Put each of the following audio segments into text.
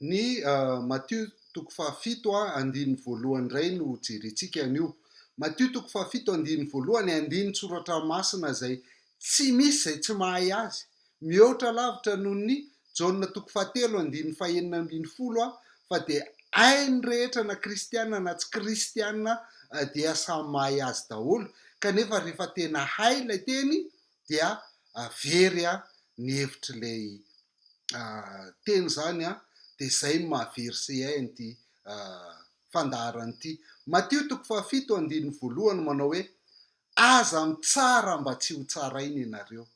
Ny Matio toko fahafito andininy voalohany indray no hojerentsika anio. Matio toko fahafito andininy voalohany, andinin-tsoratra masina izay tsy misy izay tsy mahay azy. Mihoatra lavitra noho ny Jaona toko fahatelo andininy fahenina 16 fa dia hain'ny rehetra na kristiana na tsy kristiana dia samy mahay azy daholo. Kanefa rehefa tena hay ilay teny dia very ny hevitr'ilay teny izany dia izay no maha verset an'ity fandaharana ity. Matio toko fahafito andininy voalohany manao hoe, Aza mitsara mba tsy ho tsaraina ianareo.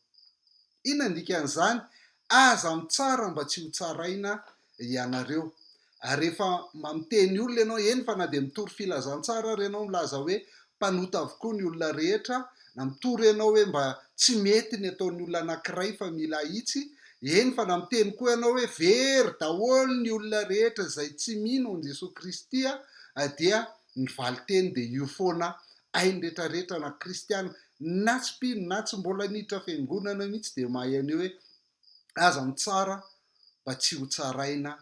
Inona ny dikan'izany? Aza mitsara mba tsy ho tsaraina ianareo. Ary rehefa miteny olona ianao, eny fa na dia mitory filazantsara ary ianao milaza hoe mpanota avokoa ny olona rehetra, na mitory ianao hoe mba tsy mety ny ataon'ny olona anankiray fa mila ahitsy, eny fa na miteny koa ianao hoe very daholo ny olona rehetra izay tsy mino an'i Jesoa Kristy dia ny valinteny dia io foana, hainy retraretra na kristiana na tsy mpino na tsy mbola niditra fiangonana mihitsy dia mahay an'io hoe aza mitsara mba tsy ho tsaraina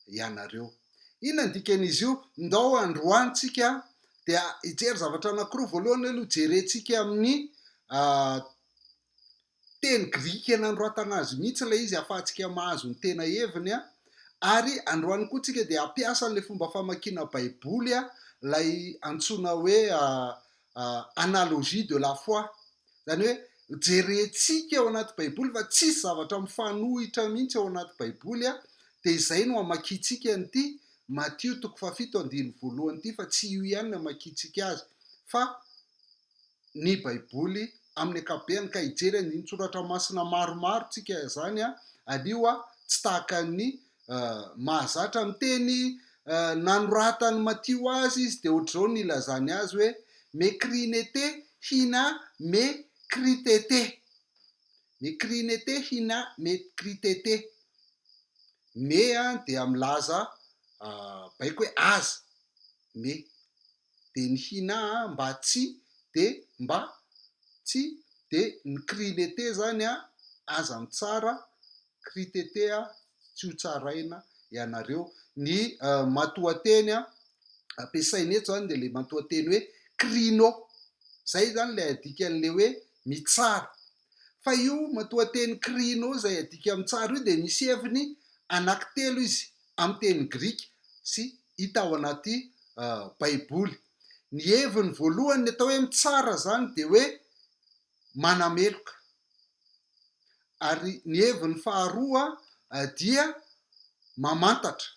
ianareo. Inona ny dikan'izy io? Ndao androany tsika dia hijery zavatra anankiroa. Voalohany aloha jerentsika amin'ny teny grika nanoratana azy mihitsy ilay izy ahafahantsika mahazo ny tena heviny. Ary androany koa tsika dia hampiasa an'ilay fomba famakiana baiboly ilay antsoina hoe analogie de la foi. Izany hoe jerentsika ao anaty baiboly fa tsisy zavatra mifanohitra mihitsy ao anaty baiboly dia izay no hamakiantsika an'ity Matio toko fahafito andininy voalohany ity fa tsy io ihany no hamakiantsika azy fa ny baiboly amin'ny ankapobeny ka hijery andinin-tsoratra masina maromaro tsika izany anio tsy tahaka ny mahazatra. Ny teny nanoratan'i Matio azy izy dia ohatr'izao no nilazany azy hoe me krinete hina me kritete, me krinete hina me kritete. Me dia milaza baiko hoe aza, me. Dia ny hina mba tsy dia mba tsy dia ny krinete zany aza mitsara Kritete tsy ho tsaraina ianareo. Ny matoanteny ampiasaina eto izany dia ilay matoanteny hoe krino. Izay izany ilay adikan'ilay hoe mitsara. Fa io matoanteny krino izay adika mitsara io dia misy heviny anankitelo izy amin'ny teny grika sy hita ao anaty Baiboly. Ny heviny voalohany ny atao hoe mitsara izany dia hoe manameloka. Ary ny heviny faharoa dia mamantatra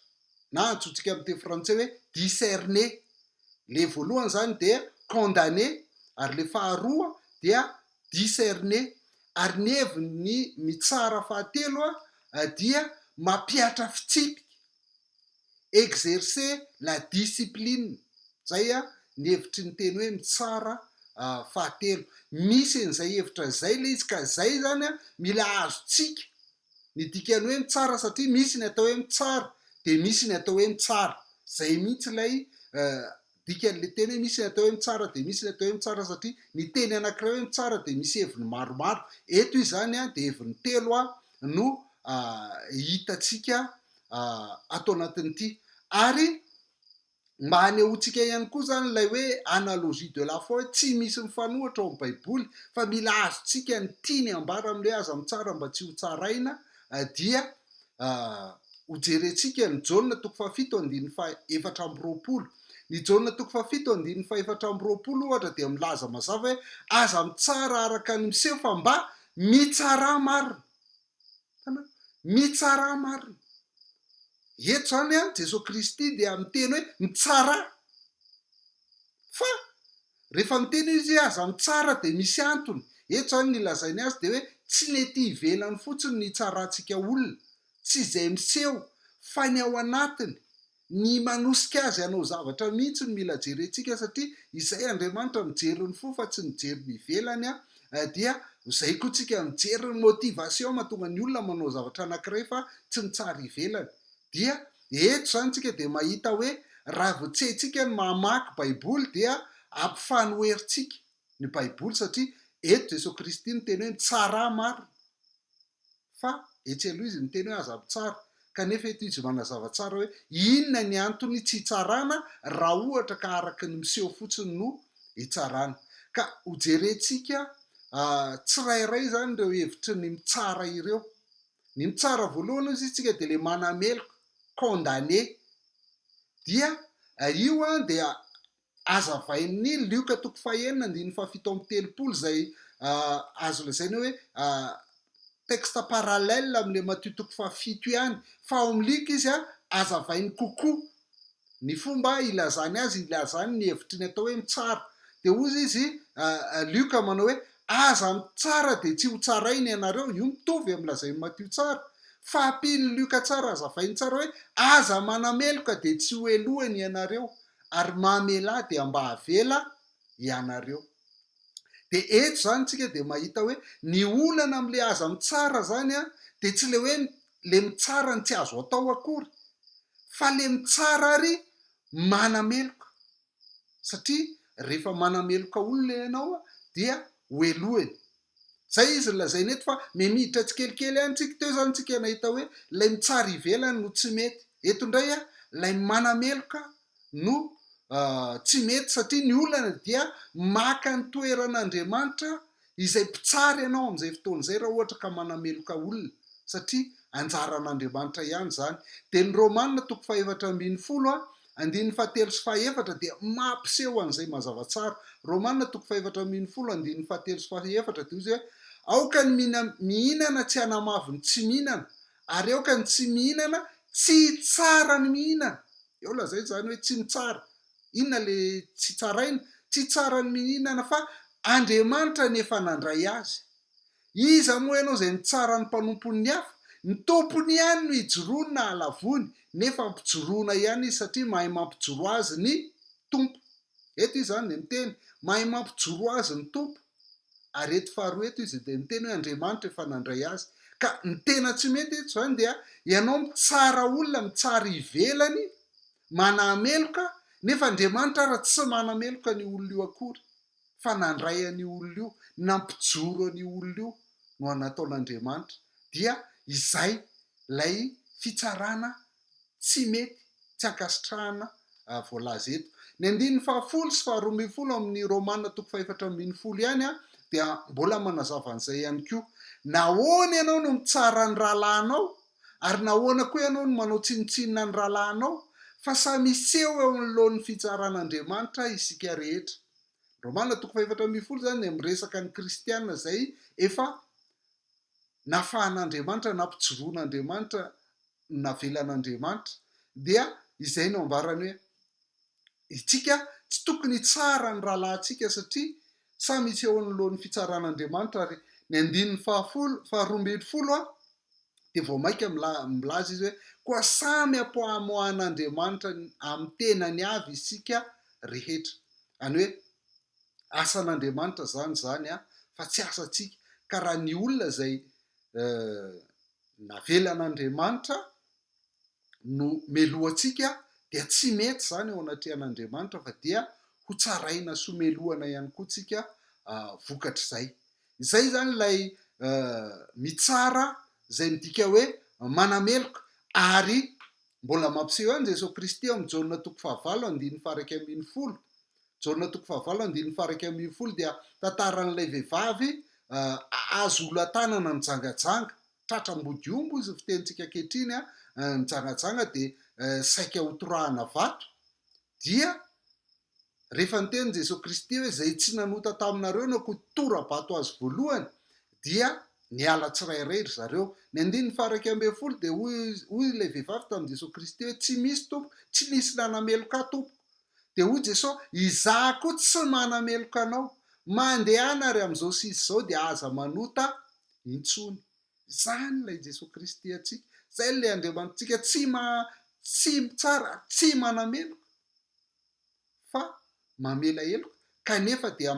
na antsointsika amin'ny teny frantsay hoe discerner. Ilay voalohany izany dia condamner ary ilay faharoa dia discerner. Ary ny heviny mitsara fahatelo dia mampihatra fitsipika. exercer la discipline, zay ny hevitry ny teny hoe mitsara fahatelo. Misy an'izay hevitra izay ilay izy ka izay izany mila azontsika ny dikan'ny hoe mitsara satria misy ny atao hoe mitsara dia misy ny atao hoe mitsara. Izay mihitsy ilay dikan'ilay teny hoe misy ny atao hoe mitsara dia misy ny atao hoe mitsara satria ny teny anankiray hoe mitsara dia misy heviny maromaro. Eto izy izany dia heviny telo no hitantsika ato anatin'ity. Ary mba hanehoantsika ihany koa izany ilay hoe analogie de la foi hoe tsy misy mifanohitra ao amin'ny baiboly fa mila azontsika ny tiany ambara amin'ilay hoe aza mitsara mba tsy ho tsaraina dia hojerentsika ny Jaona toko fahafito andininy faha-24. Ny Jaona toko fahafito andininy faha-24 ohatra dia milaza mazava hoe aza mitsara araka ny miseho fa mba mitsarà marina. Hitanareo? Mitsarà marina. Eto izany an, Jesoa Kristy dia miteny hoe mitsarà. Fa rehefa miteny izy hoe aza mitsara dia misy antony. Eto izany ny ilazainy azy dia hoe tsy ny ety ivelany fotsiny no hitsarantsika olona, tsy izay miseho fa ny ao anatiny. Ny manosika azy hanao zavatra mihitsy no mila jerentsika satria izay Andriamanitra mijery ny fo fa tsy mijery ny ivelany dia izay koa tsika mijery ny motivation mahatonga ny olona manao zavatra anankiray fa tsy ny tsara ivelany dia eto izany tsika dia mahita hoe raha vao tsy haintsika ny mamaky baiboly dia ampifanoherintsika ny baiboly satria eto Jesoa Kristy niteny hoe mitsarà marina. Fa etsy aloha izy niteny hoe aza mitsara. Kanefa eto izy manazava tsara hoe inona ny antony tsy hitsarana raha ohatra ka araka ny miseho fotsiny no hitsarana. Ka hojerentsika tsirairay izany ireo hevitry ny mitsara ireo. Ny mitsara voalohany hozy isika dia ilay manameloka, condamner. Dia io dia Hazavain'ny Lioka toko fahenina andininy fahafito amby telopolo izay azo lazaina hoe texte parallèle amin'ilay Matio toko fahafito ihany, fa ao amin'ny Lioka izy hazavainy kokoa ny fomba ilazany azy, ilazany ny hevitry ny atao hoe mitsara. Dia hoy izy, Lioka manao hoe, Aza mitsara dia tsy hotsaraina ianareo, io mitovy amin'ny lazain'i Matio tsara, fa ampian'i Lioka tsara, hazavainy tsara hoe, Aza manameloka dia tsy hohelohina ianareo. ary mamelà dia mba avela ianareo. Dia eto izany tsika dia mahita hoe ny olana amin'ilay aza mitsara izany an, dia tsy ilay hoe ilay mitsara no tsy azo atao akory, fa ilay mitsara ary manameloka, satria rehefa manameloka olona ianao dia hohelohiny. Zay izy no lazaina eto fa me miditra tsikelikely any tsika, teo zany tsika nahita hoe ilay mitsara ivelany no tsy mety, eto indray a ilay manameloka no tsy mety satria ny olana dia maka ny toeran'Andriamanitra izay mpitsara ianao amin'izay fotoana izay raha ohatra ka manameloka olona satria anjaran'Andriamanitra ihany izany. Dia ny Romana toko faha-14 a Andininy fahatelo sy fahaefatra dia mampiseho an'izay mazava tsara. Romana toko faha-14 andininy fahatelo sy fahaefatra dia hoy izy hoe, Aoka ny mihina mihinana tsy hanamavo ny tsy mihinana, ary aoka ny tsy mihinana tsy hitsara ny mihinana. Eo lazaina izany hoe tsy mitsara. Inona ilay tsy tsaraina? Tsy hitsara ny mihinana fa Andriamanitra no efa nandray azy. Iza moa ianao izay mitsara ny mpanompon'ny hafa? Ny tompony ihany no ijoroany na alavoany, nefa ampijoroana ihany izy satria mahay mampijoro azy ny Tompo. Eto izy izany dia miteny, mahay mampijoro azy ny Tompo. Ary eto faharoa eto izy dia miteny hoe Andriamanitra efa nandray azy. Ka ny tena tsy mety eto izany dia ianao mitsara olona, mitsara ivelany, manameloka, nefa Andriamanitra ara tsy manameloka an'io olona io akory. fa nandray an'io olona io, nampijoro an'io olona io no nataon'Andriamanitra, dia izay ilay fitsarana tsy mety, tsy ankasitrahana voalaza eto. Ny andininy fahafolo sy faharoa ambin'ny folo amin'ny Romana toko faha-14 ihany dia mbola manazava an'izay ihany koa. Nahoana ianao no mitsara ny rahalahinao? Ary nahoana koa ianao no manao tsinontsinona ny rahalahinao? Fa samy hiseho eo anoloan'ny fitsaran'Andriamanitra isika rehetra. Romana toko faha-14 izany dia miresaka ny kristiana izay efa nafahan'Andriamanitra, nampijoroan'Andriamanitra, navelan'Andriamanitra. Dia izay no ambarany hoe isika tsy tokony hitsara ny rahalahintsika satria samy hiseho eo anoloan'ny fitsaran'Andriamanitra. Ary ny andininy fahafolo, faharoa ambin'ny folo dia vao mainka milaza izy hoe, Koa samy ampoamoahan'Andriamanitra amin'ny tenany avy isika rehetra. Izany hoe asan'Andriamanitra izany izany fa tsy asantsika. Ka raha ny olona izay navelan'Andriamanitra no melohantsika dia tsy mety izany eo anatrehan'Andriamanitra fa dia hotsaraina sy homelohana ihany koa tsika vokatr'izay. Izay izany ilay mitsara izay midika hoe manameloka ary mbola mampiseho ihany Jesoa Kristy ao amin'ny Jaona toko fahavalo andininy faha-11. Jaona toko fahavalo andininy faha-11 dia tantaran'ilay vehivavy azo olan-tanana nijangajanga. Tratra ambodiomby hoy ny fitenintsika ankehitriny, nijangajanga dia saika hotorahana vato dia Rehefa niteny Jesoa Kristy hoe izay tsy nanota taminareo no akoho tora-bato azy voalohany dia niala tsirairay ry zareo. Ny andininy faha-11 dia hoy hoy ilay vehivavy tamin'i Jesoa Kristy hoe tsy misy Tompoko, tsy nisy nanameloka ahy Tompoko. Dia hoy Jesoa, izaho koa tsy manameloka anao. Mandehana ary amin'izao sisa izao dia aza manota intsony. Izany ilay Jesoa Kristy antsika. Izay ilay Andriamanitsika tsy ma tsy mitsara, tsy manameloka. fa mamela heloka kanefa dia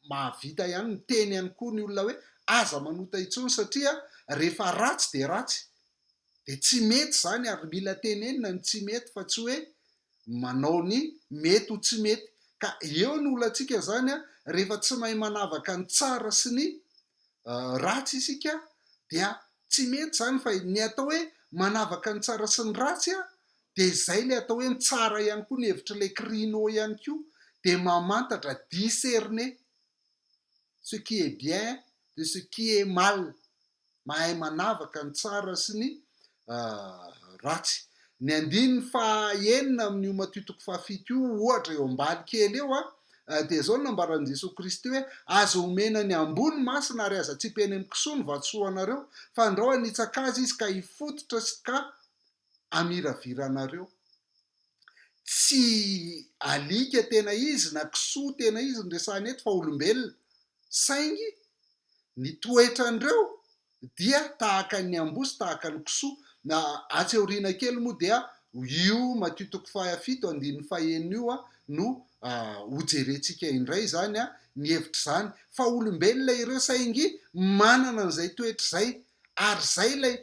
mahavita ihany miteny ihany koa ny olona hoe aza manota intsony satria rehefa ratsy dia ratsy dia tsy mety izany ary mila tenenina ny tsy mety fa tsy hoe manao ny mety ho tsy mety ka eo ny olantsika izany rehefa tsy mahay manavaka ny tsara sy ny ratsy isika dia tsy mety izany fa ny atao hoe manavaka ny tsara sy ny ratsy a, dia izay ilay atao hoe mitsara ihany koa ny hevitr'ilay krino ihany koa dia mamantatra, discerner ce qui est bien de ce qui est mal. mahay manavaka ny tsara sy ny ratsy. Ny andininy faha-enina amin'io Matio toko fahafito io, ohatra, eo ambany kely eo, dia izao no nambaran'i Jesoa Kristy hoe, Aza omena ny amboa ny masina ary aza atsipy eny amin'ny kisoa ny vatosoanareo, fa andrao hanitsaka azy izy ka hifototra sy ka hamiravira anareo. Tsy alika tena izy na kisoa tena izy no resahina eto fa olombelona, saingy Ny toetran'ireo dia tahaka ny amboa sy tahaka ny kisoa. Na atsy aoriana kely moa dia io Matio toko fahafito andininy fahenina io no hojerentsika indray izany ny hevitr'izany. Fa olombelona ireo saingy manana an'izay toetra izay. Ary izay ilay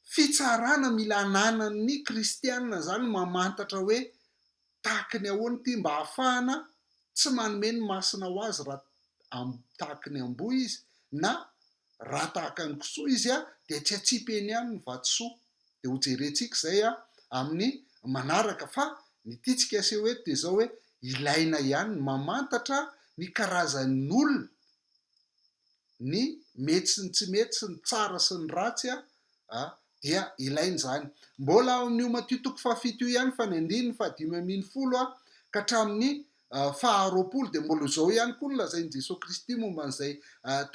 fitsarana mila ananan'ny kristiana izany mamantatra hoe tahaky ny ahoana ity mba hahafahana tsy manome ny masina ho azy raha tahaky ny amboa izy na raha tahaka ny kisoa izy dia tsy atsipy eny ihany ny vatosoa. Dia hojerentsika izay amin'ny manaraka fa ny tiantsika aseho eto dia izao hoe ilaina ihany ny mamantatra ny karazan'olona, ny mety sy ny tsy mety sy ny tsara sy ny ratsy dia ilaina izany. Mbola ao amin'io Matio toko fahafito io ihany fa ny andininy fahadimy ambinifolo ka hatramin'ny faharoapolo dia mbola izao ihany koa no lazain'i Jesoa Kristy momba an'izay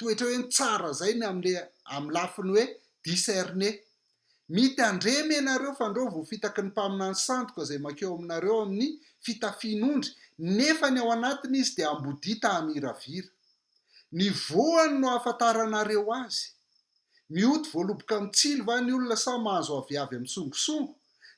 toetra hoe ny tsara izay ny amin'ilay amin'ny lafiny hoe discerner. Mitandrema ianareo fandrao voafitaky ny mpaminany sandoka izay mankeo aminareo amin'ny fitafian'ondry, nefa ny ao anatiny izy dia ambodia ta hamiravira. Ny voany no ahafantaranareo azy. Mioty voaloboka mitsilo va ny olona sa mahazo aviavy amin'ny tsongosongo?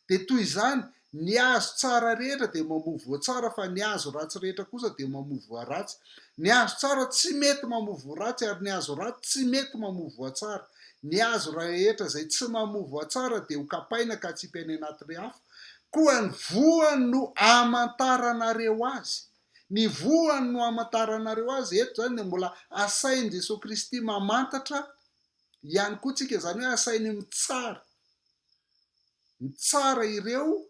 Dia toy izany, ny hazo tsara rehetra dia mamoa voa tsara fa ny hazo ratsy rehetra kosa dia mamoa voa ratsy. Ny hazo tsara tsy mety mamoa voa ratsy ary ny hazo ratsy tsy mety mamoa voa tsara. Ny hazo rehetra izay tsy mamoa voa tsara dia hokapaina ka atsipy any anaty afo. Koa ny voany no amantaranareo azy. Ny voany no amantaranareo azy, eto izany dia mbola asain'i Jesoa Kristy mamantatra ihany koa tsika, izany hoe asainy mitsara, mitsara ireo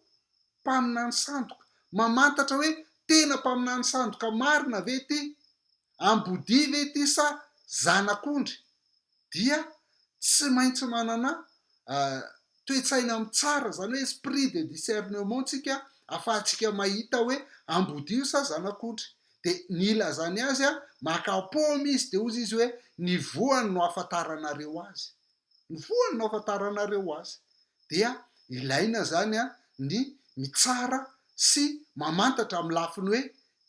mpaminany sandoka, mamantatra hoe tena mpaminany sandoka marina ve ity, ambodia ve ity sa zanak'ondry, dia tsy maintsy manana toe-tsaina mitsara, izany hoe esprit de discernement tsika afahantsika mahita hoe ambodia io sa zanak'ondry. Dia ny ilazany azy, maka paoma izy dia hozy izy hoe ny voany no ahafantaranareo azy. Ny voany no ahafantaranareo azy. Dia ilaina izany ny mitsara sy mamantatra amin'ny lafiny hoe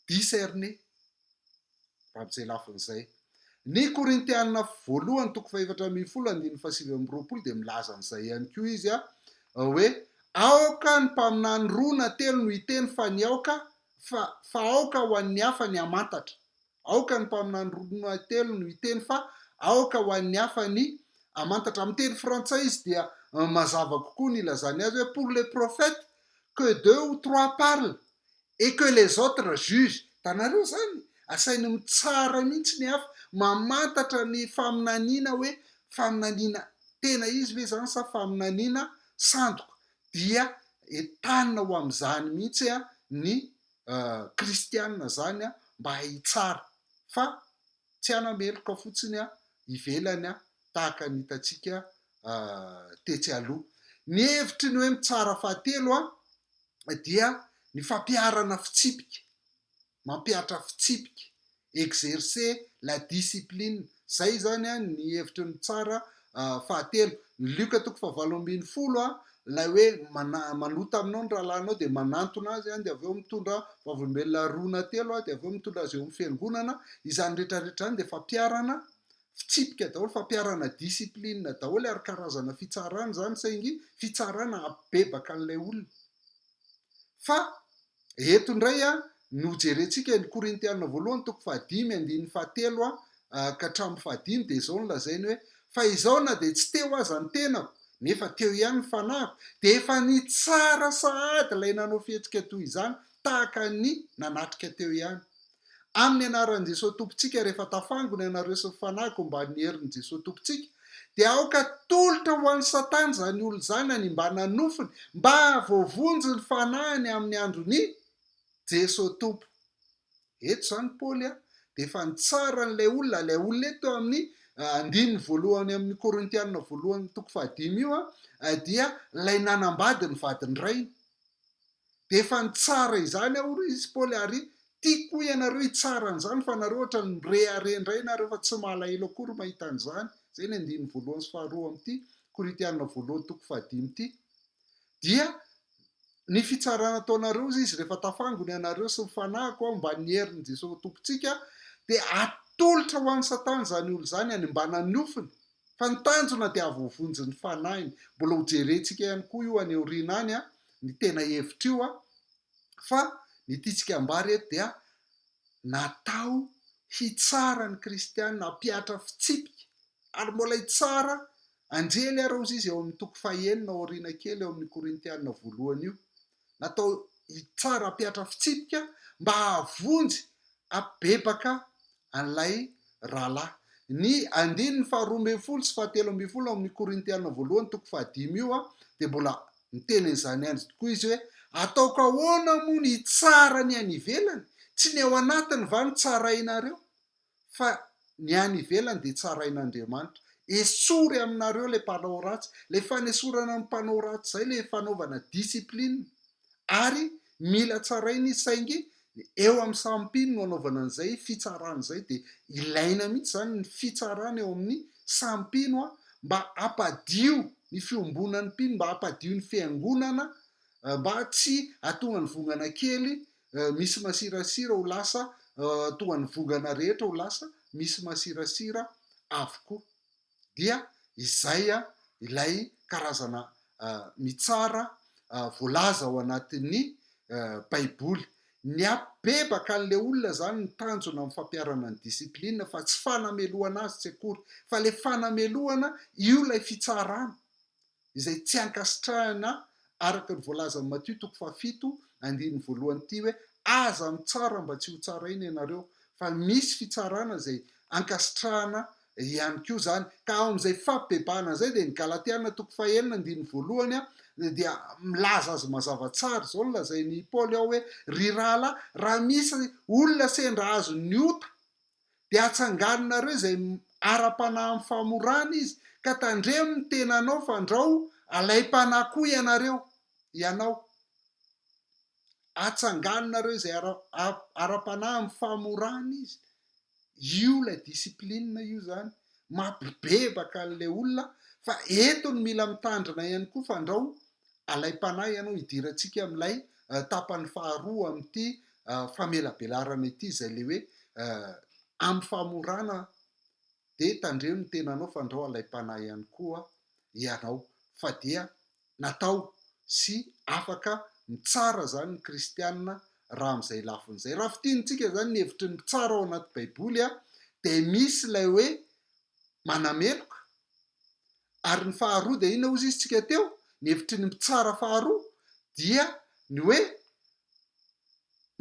discerner. Amin'izay lafiny izay. Ny Korintiana voalohany toko fahefatra ambinifolo andininy fahasivy amby roapolo dia milaza an'izay ihany koa izy hoe aoka ny mpaminany roa na telo no hiteny fa ny aoka fa fa aoka ho an'ny hafa ny hamantatra. Aoka ny mpaminany roa na telo no hiteny fa aoka ho an'ny hafa ny hamantatra. Amin'ny teny frantsay izy dia mazava kokoa ny ilazany azy hoe pour les prophètes que deux ou trois parlent et que les autres jugent, hitanareo zany? Asainy mitsara mihitsy ny hafa, mamantatra ny faminaniana hoe faminaniana tena izy ve zany sa faminaniana sandoka, dia entanina ho amin'izany mihitsy ny kristiana zany mba hitsara fa tsy hanameloka fotsiny ivelany tahaka ny hitantsika tetsy aloha. Ny hevitry ny hoe mitsara fahatelo dia ny fampiharana fitsipika, mampihatra fitsipika, exercer la discipline, zay izany ny hevitry ny tsara fahatelo. Ny Lioka toko fahavalo ambinifolo, ilay hoe manota aminao ny rahalahinao dia manantona azy dia avy eo mitondra vavolombelona roa na telo dia avy eo mitondra azy eo amin'ny fiangonana, izany rehetra rehetra izany dia fampiharana fitsipika daholo, fampiharana discipline daholo ary karazana fitsarana izany saingy fitsarana hampibebaka an'ilay olona. Fa eto indray no jerentsika ny Korintiana voalohany toko fahadimy andininy fahatelo ka hatramin'ny fahadimy dia izao no lazainy hoe fa izao na dia tsy teo aza ny tenako nefa teo ihany ny fanahiko dia efa nitsara sahady ilay nanao fihetsika toy izany tahaka ny nanatrika teo ihany. Amin'ny anaran'i Jesoa Tompontsika, rehefa tafangona ianareo sy ny fanahiko mba ny herin'i Jesoa Tompontsika, Dia aoka atolotra ho an'i Satana izany olona izany hanimbana ny nofony, mba hahavoavonjy ny fanahiny amin'ny andron'i Jeso Tompo. Eto izany Paoly dia efa nitsara an'ilay olona, ilay olona eto amin'ny andininy voalohany amin'ny Korintiana voalohany toko fahadimy io dia ilay nanambady ny vadin'ny rainy. Dia efa nitsara izany aho hoy izy Paoly ary tiako koa ianareo hitsara an'izany fa nareo ohatran'ny mirehareha indray nareo fa tsy malahelo akory mahita an'izany. Izay ny andininy voalohany sy faharoa amin'ity Korintiana voalohany toko fahadimy ity. Dia ny fitsarana ataonareo hozy izy rehefa tafangona ianareo sy ny fanahiko aho mba ny herin'i Jesosy Tompontsika dia atolotra ho an'i Satana izany olona izany hanimbana ny nofony fa ny tanjona dia hahavoavonjy ny fanahiny. Mbola ho jerentsika ihany koa io any aoriana any ny tena hevitr'io fa ny tiantsika ambara eto dia natao hitsara ny kristiana, hampihatra fitsipika ary mbola hitsara Anjely ary hozy izy ao amin'ny toko fahenina aoriana kely ao amin'ny Korintiana voalohany io. Natao hitsara hampihatra fitsipika mba hahavonjy hampibebaka an'ilay rahalahy. Ny andininy faharoa ambin'ny folo sy fahatelo ambin'ny folo ao amin'ny Korintiana voalohany toko fahadimy io dia mbola miteny an'izany ihany tokoa izy hoe, Ataoko ahoana moa ny hitsara ny any ivelany? Tsy ny ao anatiny va no tsarainareo? Fa ny any ivelany dia tsarain'Andriamanitra. Esory aminareo ilay mpanao ratsy. Ilay fanesorana ny mpanao ratsy izay ilay fanaovana discipline. Ary mila tsaraina izy saingy eo amin'ny samy mpino no anaovana an'izay fitsarana izay dia ilaina mihitsy izany ny fitsarana eo amin'ny samy mpino mba hampadio ny fiombonan'ny mpino, mba hampadio ny fiangonana, mba tsy hahatonga ny vongana kely misy masirasira ho lasa toa ny vongana rehetra ho lasa misy masirasira avokoa. Dia izay ilay karazana mitsara voalaza ao anatin'ny Baiboly. Ny hampibebaka an'ilay olona izany ny tanjona amin'ny fampiharana ny discipline fa tsy fanamelohana azy tsy akory. Fa ilay fanamelohana, io ilay fitsarana. izay tsy ankasitrahina araka ny voalazan'i Matio toko fahafito andininy voalohany ity hoe aza mitsara mba tsy ho tsaraina ianareo fa misy fitsarana izay ankasitrahana ihany koa izany ka ao amin'izay fampibebahana izay dia ny Galatiana toko fahenina andininy voalohany dia milaza azy mazava tsara izao no lazain'i Paoly ao hoe ry rahalahy raha misy olona sendra azon'ny ota dia atsanganonareo izay ara-panahy amin'ny famorana izy, ka tandremo ny tenanao fandrao alaim-panahy koa ianareo, ianao. Atsanganonareo izay ara-panahy amin'ny famorana izy. Io ilay discipline io izany, mampibebaka an'ilay olona, fa eto no mila mitandrina ihany koa fandrao alaim-panahy ianao hidirantsika amin'ilay tapany faharoa amin'ity famelabelarana ity izay ilay hoe amin'ny famorana dia tandremo ny tenanao fandrao alaim-panahy ihany koa ianao fa dia natao sy afaka mitsara izany ny kristiana raha amin'izay lafiny izay. Raha fintinintsika izany ny hevitry ny mpitsara ao anaty baiboly dia misy ilay hoe manameloka Ary ny faharoa dia inona hozy izy tsika teo? Ny hevitry ny mpitsara faharoa dia ny hoe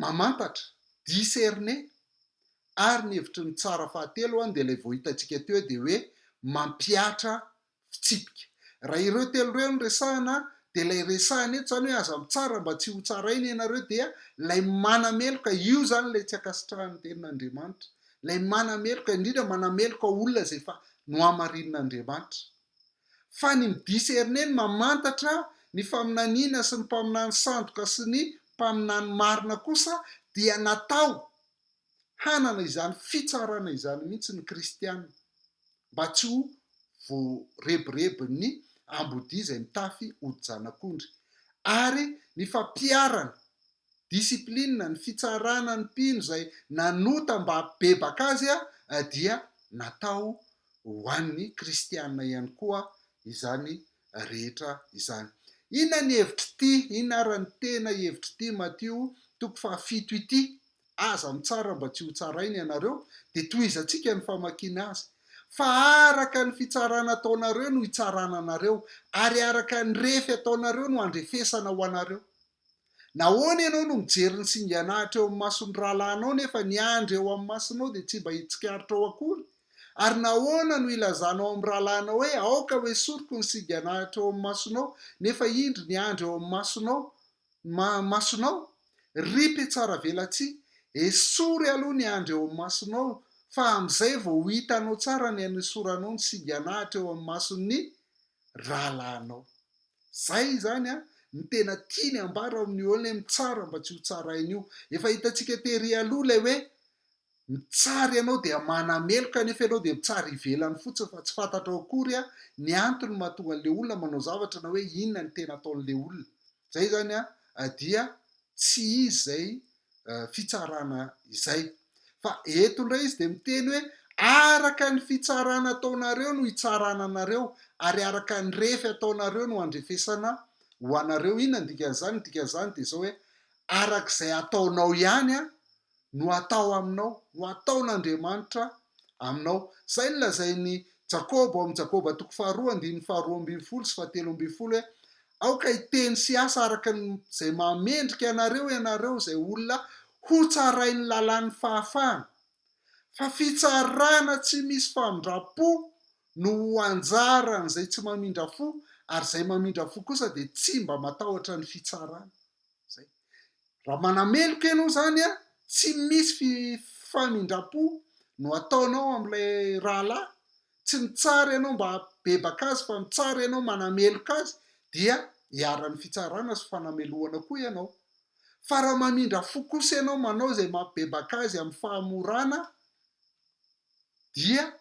mamantatra, discerner. Ary ny hevitry ny tsara fahatelo dia ilay vao hitantsika teo dia hoe mampihatra fitsipika. Raha ireo telo ireo no resahana dia ilay resahina eto izany hoe aza mitsara mba tsy ho tsaraina ianareo dia ilay manameloka, io izany ilay tsy ankasitrahan'ny tenin'Andriamanitra. Ilay manameloka, indrindra manameloka olona izay efa nohamarinin'Andriamanitra. Fa ny mi-discerner, ny mamantatra ny faminaniana sy ny mpaminany sandoka sy ny mpaminany marina kosa dia natao hanana izany fitsarana izany mihitsy ny kristiana mba tsy ho voarebirebin'ny ambodia izay mitafy hodi-janak'ondry. Ary ny fampiharana discipline, ny fitsarana ny mpino izay nanota mba hampibebaka azy dia natao ho an'ny kristiana ihany koa izany rehetra izany. Inona ny hevitr'ity, inona ary ny tena hevitr'ity Matio toko fahafito ity? Aza mitsara mba tsy ho tsaraina ianareo, dia tohizantsika ny famakiana azy. Fa araka ny fitsarana ataonareo no hitsarana anareo, ary araka ny refy ataonareo no handrefesana ho anareo. Nahoana ianao no mijery ny singan'ahitra eo amin'ny mason'ny rahalahinao nefa ny andry eo amin'ny masonao dia tsy mba hitsikaritrao akory? Ary nahoana no ilazanao amin'ny rahalahinao hoe, Aoka hoesoriko ny singan'ahitra eo amin'ny masonao, nefa indro ny andry eo amin'ny masonao, masonao? Ry mpihatsaravelatsihy, esory aloha ny andry eo amin'ny masonao, fa amin'izay vao ho hitanao tsara ny hanesoranao ny singan'ahitra eo amin'ny mason'ny rahalahinao. Zay izany an, ny tena tiany ambara ao amin'io olona hoe mitsara mba tsy ho tsaraina io. Efa hitantsika tery aloha ilay hoe mitsara ianao dia manameloka nefa ianao dia mitsara ivelany fotsiny fa tsy fantatrao akory an ny antony mahatonga an'ilay olona manao zavatra na hoe inona ny tena ataon'ilay olona. Zay izany an dia tsy izy izay fitsarana izay. Fa eto indray izy dia miteny hoe araka ny fitsarana ataonareo no hitsarana anareo ary araka ny refy ataonareo no handrefesana ho anareo. Inona ny dikan'izany? Ny dikan'izany dia izao hoe araka izay ataonao ihany no atao aminao, no ataon'Andriamanitra aminao. Izay no lazain'i Jakoba ao amin'ny Jakoba toko faharoa andininy faharoa ambin'ny folo sy fahatelo ambin'ny folo hoe, Aoka hiteny sy hiasa araka ny izay mahamendrika anareo ianareo izay olona hotsarain'ny lalàn'ny fahafahana. Fa fitsarana tsy misy famindram-po no ho anjaran'izay tsy mamindra fo, ary izay mamindra fo kosa dia tsy mba matahotra ny fitsarana. Izay. Raha manameloka ianao izany an, tsy misy famindram-po no ataonao amin'ilay rahalahy, tsy mitsara ianao mba hampibebaka azy fa mitsara ianao manameloka azy dia iharan'ny fitsarana sy fanamelohana koa ianao. Fa raha mamindra fo kosa ianao manao izay mampibebaka azy amin'ny fahamorana dia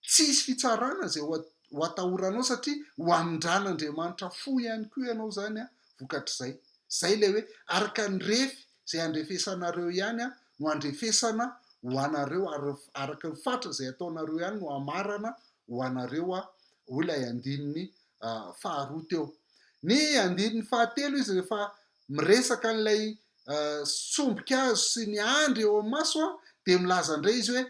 tsy hisy fitsarana izay ho atahoranao satria ho amindran'Andriamanitra fo ihany koa ianao izany vokatr'izay. Izay ilay hoe araka ny refy izay andrefesanareo ihany no andrefesana ho anareo ary araka ny fatra izay ataonareo ihany no hamarana ho anareo hoy ilay andininy faharoa teo. Ny andininy fahatelo izy rehefa miresaka an'ilay sombin-kazo sy ny andry eo amin'ny maso dia milaza indray izy hoe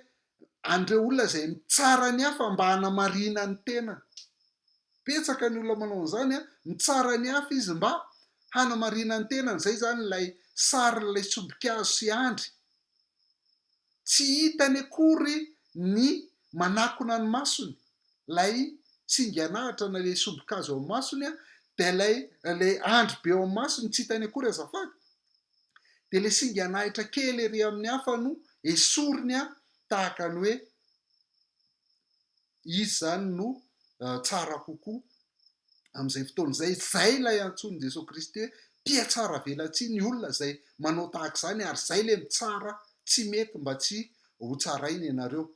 an'ireo olona izay mitsara ny hafa mba hanamarina ny tenany. Betsaka ny olona manao an'izany an, mitsara ny hafa izy mba hanamarina ny tenany, izay izany ilay sarin'ilay sombin-kazo sy andry. Tsy hitany akory ny manakona ny masony, ilay tsinganahitra na ilay sombin-kazo ao amin'ny masony an, dia ilay ilay andry be ao amin'ny masony tsy hitany akory azafady. Dia ilay singanahitra kely ery amin'ny hafa no esoriny an, tahaka ny hoe izy izany no tsara kokoa amin'izay fotoana izay. Izay ilay antsoin'i Jesoa Kristy hoe mpihatsaravelatsihy ny olona izay manao tahaka izany ary izay ilay mitsara tsy mety mba tsy ho tsaraina ianareo.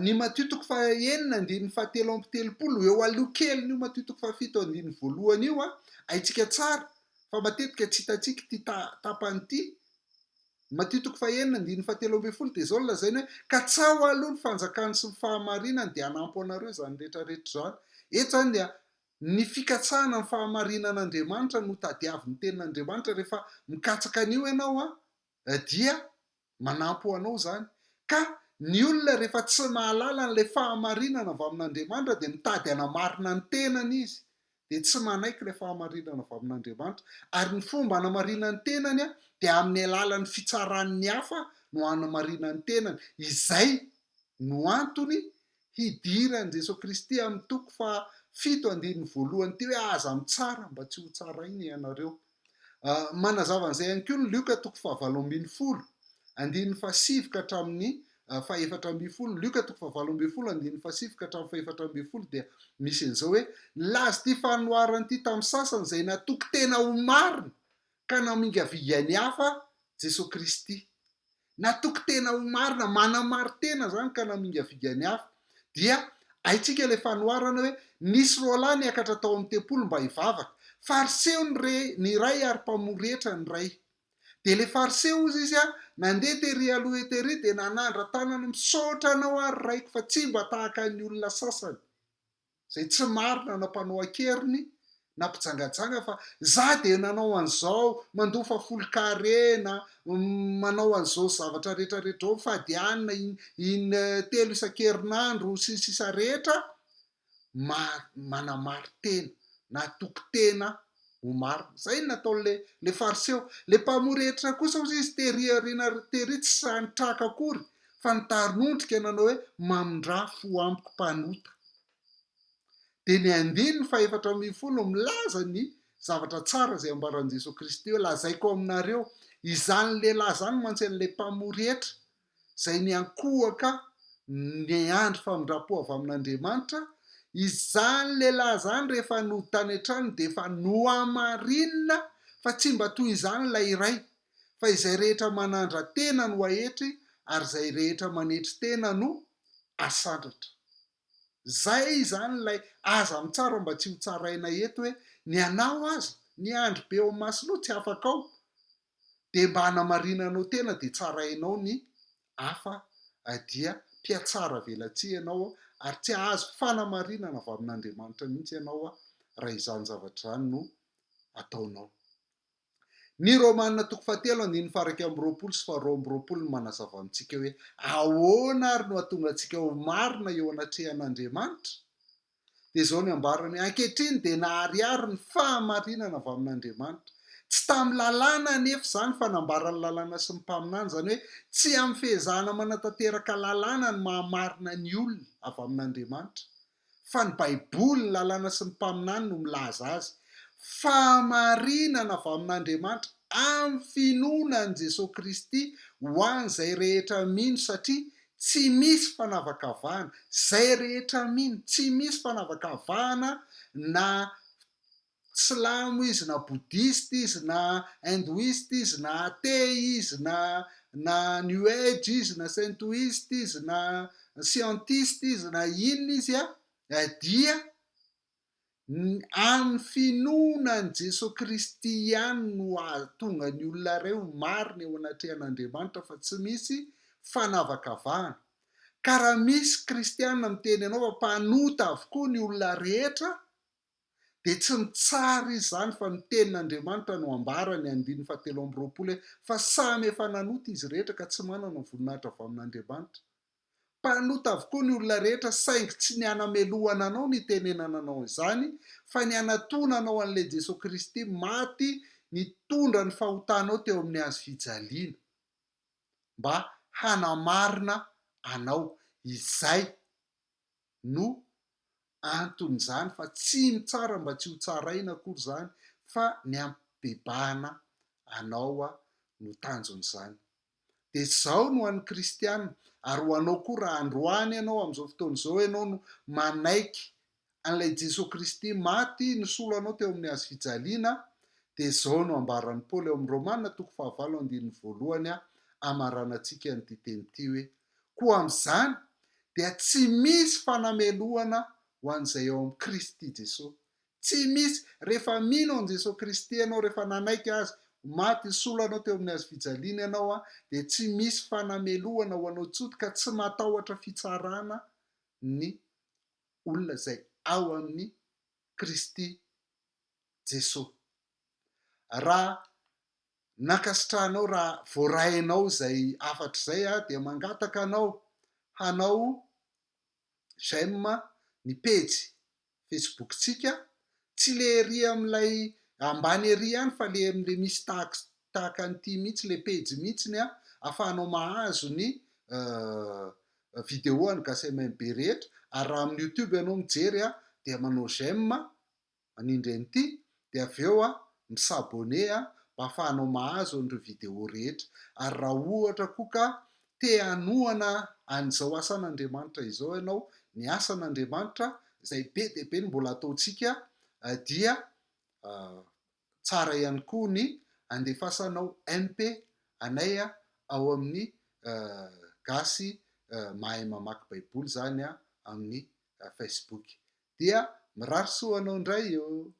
Ny Matio toko fahenina andininy fahatelo amby telopolo, eo aloha kelin'io Matio toko fahafito andininy voalohany io, haintsika tsara fa matetika tsy hitantsika ity tapany ity. Matio toko fahenina andininy fahatelo ambin'ny folo dia izao no lazainy hoe, Katsaho aloha ny fanjakany sy ny fahamarinany dia hanampy anareo izany rehetra rehetra izany. Eto izany dia ny fikatsahana ny fahamarinan'Andriamanitra no tadiavin'ny tenin'Andriamanitra, rehefa mikatsaka an'io ianao dia manampy ho anao izany. Ka ny olona rehefa tsy mahalala an'ilay fahamarinana avy amin'Andriamanitra dia mitady hanamarina ny tenany izy. dia tsy manaiky ilay fahamarinana avy amin'Andriamanitra, ary ny fomba hanamarinany tenany dia amin'ny alalan'ny fitsaran'ny hafa no hanamarinany tenany, izay no antony hidiran'i Jesoa Kristy amin'ny toko faha fito andininy voalohany ity hoe aza mitsara mba tsy ho tsaraina ianareo. Manazava an'izay ihany koa ny Lioka toko faha 18 andininy fahasivy ka hatramin'ny fahefatra ambin'ny folo, Lioka toko faha 18 andininy fahasivy ka hatramin'ny fahefatra ambin'ny folo dia misy an'izao hoe, Nilaza ity fanoharana ity tamin'ny sasany izay natoky tena ho marina ka namingavinga ny hafa Jesoa Kristy. Natoky tena ho marina, manamari-tena izany ka namingavinga ny hafa. Dia haintsika ilay fanoharana hoe nisy roalahy niakatra tao amin'ny tempoly mba hivavaka. Fariseo ny re, ny iray ary mpamory hetra ny iray. Dia ilay fariseo hozy izy a, nandeha tery aloha tery dia nanandra-tanana, misaotra anao aho ry raiko fa tsy mba tahaka ny olona sasany izay tsy marina na mpanao an-keriny na mpijangajanga fa za dia nanao an'izao, mandofa folon-karena, manao an'izao zavatra rehetra rehetra izao, mifady hanina in telo isan-kerinandro sy ny sisa rehetra, manamari-tena, natoky tena ho marina. Izay no nataon'ilay ilay fariseo. Ilay mpamory hetra kosa hozy izy tery aoriana tery tsy sahy nitraka akory. Fa nitarondrika nanao hoe, Mamindrà fo amiko mpanota. Dia ny andininy faha-14 no milaza ny zavatra tsara izay ambaran'i Jesoa Kristy hoe, Lazaiko aminareo, izany lehilahy izany mantsy an'ilay mpamory hetra, izay niankohoka niandry famindram-po avy amin'Andriamanitra, izany lehilahy izany rehefa nody tany an-tranony dia efa nohamarinina fa tsy mba toy izany ilay iray, fa izay rehetra manandra-tena no aetry ary izay rehetra manetry tena no asandratra. Zay izany ilay aza mitsara mba tsy ho tsaraina eto hoe ny anao aza, ny andry be ao masonao tsy afaka ao, dia mba hanamarinanao tena dia tsarainao ny hafa dia mpiatsara velatsihy ianao ary tsy hahazo fanamarinana avy amin'Andriamanitra mihitsy ianao raha izany zavatra izany no ataonao. Ny Romana toko fahatelo andininy faha-21 sy faha-22 no manazava amintsika hoe ahoana ary no hahatonga antsika ho marina eo anatrehan'Andriamanitra. Dia izao ny ambarany hoe, Ankehitriny dia naharihary ny fahamarinana avy amin'Andriamanitra. Tsy tamin'ny lalàna anefa izany fa nambaran'ny lalàna sy ny mpaminany, izany hoe tsy amin'ny fihezahana manatanteraka lalàna no mahamarina ny olona avy amin'Andriamanitra, fa ny Baiboly, ny lalàna sy ny mpaminany no milaza azy. Fahamarinana avy amin'Andriamanitra amin'ny finoana an'i Jesoa Kristy ho an'izay rehetra mino satria tsy misy fanavakavahana, izay rehetra mino, tsy misy fanavakavahana na silamo izy na boudhiste izy na hindouiste izy na athée izy na na new age izy na saintoiste izy na scientiste izy na inona izy dia Amin'ny finoana an'i Jesoa Kristy ihany no hahatonga ny olona iray ho marina eo anatrehan'Andriamanitra fa tsy misy fanavakavahana. Ka raha misy kristiana miteny anao fa mpanota avokoa ny olona rehetra dia tsy mitsara izy izany fa ny tenin'Andriamanitra no ambarany, andininy fahatelo amby roapolo hoe fa samy efa nanota izy rehetra ka tsy manana ny voninahitra avy amin'Andriamanitra. Mpanota avokoa ny olona rehetra saingy tsy ny hanamelohana anao no itenenana anao izany fa ny hanatonanao an'ilay Jesoa Kristy maty nitondra ny fahotanao teo amin'ny hazo fijaliana mba hanamarina anao. Izay no anton'izany fa tsy mitsara mba tsy ho tsaraina akory izany fa ny hampibebahana anao no tanjon'izany. Dia izao no an'ny kristiana, ary ho anao koa raha androany ianao amin'izao fotoana izao ianao no manaiky an'ilay Jesoa Kristy maty nisolo anao teo amin'ny hazo fijaliana, dia izao no ambaran'i Paoly ao amin'ny Romana toko fahavalo andininy voalohany amaranantsika an'ity teny ity hoe, Koa amin'izany dia tsy misy fanamelohana ho an'izay ao amin'i Kristy Jesoa. Tsy misy, rehefa mino an'i Jesoa Kristy ianao, rehefa nanaiky Azy ho maty hisolo anao teo amin'ny hazo fijaliana ianao, dia tsy misy fanamelohana ho anao intsony ka tsy matahotra fitsarana ny olona izay ao amin'i Kristy Jesoa. Raha nankasitrahanao, raha voarainao izay hafatra izay dia mangataka anao hanao j'aime ny pejy Facebook-tsika, tsy le ery amin'ilay ambany ery ihany fa le amin'le misy tahaka tahaka an'ity mihitsy le pejy mihitsiny an, ahafahanao mahazo ny vidéo an'i Gasy MMB rehetra, ary raha amin'ny youtube ianao mijery an, dia manao j'aime, manindry an'ity, dia avy eo an, mi-s'abonner an, mba ahafahanao mahazo an'ireo vidéo rehetra, ary raha ohatra koa ka te hanohana an'izao asan'Andriamanitra izao ianao, ny asan'Andriamanitra izay be dia be no mbola ataontsika dia tsara ihany koa ny andefasanao MP anay ao amin'ny Gasy mahay mamaky baiboly izany amin'ny Facebook. Dia mirary soa anao indray ô!